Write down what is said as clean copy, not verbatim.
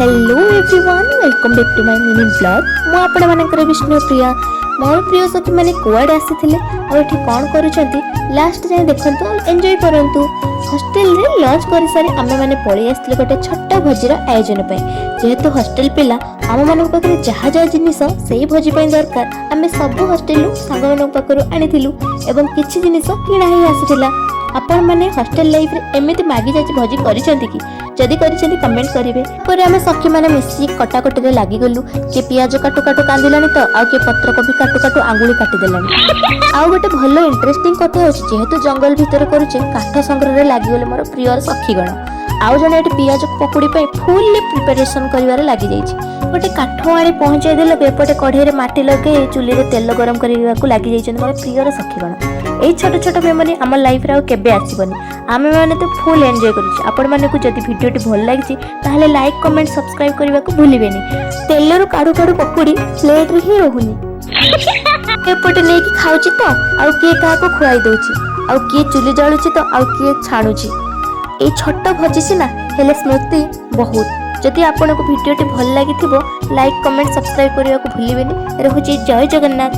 Hello everyone, welcome back to my mini vlog. ମୁଁ ଆପଣମାନଙ୍କର ବିଷ୍ଣୁପ୍ରିୟା। ମୋର ପ୍ରିୟ ସଖୀମାନେ କୁଆଡ଼େ ଆସିଥିଲେ ଆଉ ଏଠି କ'ଣ କରୁଛନ୍ତି, ଲାଷ୍ଟ ଯାଏଁ ଦେଖନ୍ତୁ ଆଉ ଏନ୍ଜୟ କରନ୍ତୁ। ହଷ୍ଟେଲରେ ଲଞ୍ଚ କରିସାରି ଆମେମାନେ ପଳେଇ ଆସିଥିଲେ ଗୋଟେ ଛୋଟ ଭୋଜିର ଆୟୋଜନ ପାଇଁ। ଯେହେତୁ ହଷ୍ଟେଲ ପିଲା, ଆମମାନଙ୍କ ପାଖରେ ଯାହା ଯାହା ଜିନିଷ ସେଇ ଭୋଜି ପାଇଁ ଦରକାର, ଆମେ ସବୁ ହଷ୍ଟେଲରୁ ସାଙ୍ଗମାନଙ୍କ ପାଖରୁ ଆଣିଥିଲୁ ଏବଂ କିଛି ଜିନିଷ କିଣା ହେଇ ଆସିଥିଲା। ଆପଣମାନେ ହଷ୍ଟେଲ ଲାଇଫରେ ଏମିତି ମାଗି ଯାଚି ଭୋଜି କରିଛନ୍ତି କି? ଯଦି କରିଛନ୍ତି, କମେଣ୍ଟ କରିବେ। ପରେ ଆମେ ସଖୀମାନେ ମିଶି କଟାକଟିରେ ଲାଗିଗଲୁ। କିଏ ପିଆଜ କାଟୁ କାଟୁ କାନ୍ଦିଲାଣି ତ ଆଉ କିଏ ପତ୍ରକୋବି କାଟୁ କାଟୁ ଆଙ୍ଗୁଳି କାଟିଦେଲାଣି। ଆଉ ଗୋଟେ ଭଲ ଇଣ୍ଟରେଷ୍ଟିଂ କଥା ହେଉଛି, ଯେହେତୁ ଜଙ୍ଗଲ ଭିତରେ କରୁଛେ, କାଠ ସଂଗ୍ରହରେ ଲାଗିଗଲେ ମୋର ପ୍ରିୟ ସଖୀଗଣ। ଆଉ ଜଣେ ଏଠି ପିଆଜ ପକୁଡ଼ି ପାଇଁ ଫୁଲ୍ଲି ପ୍ରିପାରେସନ୍ କରିବାରେ ଲାଗିଯାଇଛି। ଗୋଟେ କାଠ ଆଣି ପହଞ୍ଚାଇ ଦେଲାକୁ ଏପଟେ କଢ଼େଇରେ ମାଟି ଲଗେଇ ଚୁଲିରେ ତେଲ ଗରମ କରିବାକୁ ଲାଗିଯାଇଛନ୍ତି ମୋର ପ୍ରିୟର ସଖୀଗଣ। ଏଇ ଛୋଟ ଛୋଟ ମେମୋରି ଆମ ଲାଇଫରେ ଆଉ କେବେ ଆସିବନି। ଆମେମାନେ ତ ଫୁଲ୍ ଏନ୍ଜୟ କରୁଛୁ। ଆପଣମାନଙ୍କୁ ଯଦି ଭିଡ଼ିଓଟି ଭଲ ଲାଗିଛି, ତାହେଲେ ଲାଇକ୍, କମେଣ୍ଟ, ସବସ୍କ୍ରାଇବ୍ କରିବାକୁ ଭୁଲିବେନି। ତେଲରୁ କାଢୁ କାଢୁ ପକୁଡ଼ି ପ୍ଲେଟ୍ରେ ହିଁ ରହୁନି। ଏପଟେ ନେଇକି ଖାଉଛି ତ ଆଉ କିଏ କାହାକୁ ଖୁଆଇ ଦଉଛି, ଆଉ କିଏ ଚୁଲି ଜାଳୁଛି ତ ଆଉ କିଏ ଛାଣୁଛି। ଏଇ ଛୋଟ ଭୋଜି ସିନା, ହେଲେ ସ୍ମୃତି ବହୁତ। ଯଦି ଆପଣଙ୍କୁ ଭିଡ଼ିଓଟି ଭଲ ଲାଗିଥିବ, ଲାଇକ୍, କମେଣ୍ଟ, ସବସ୍କ୍ରାଇବ୍ କରିବାକୁ ଭୁଲିବେନି। ରହୁଛି, ଜୟ ଜଗନ୍ନାଥ।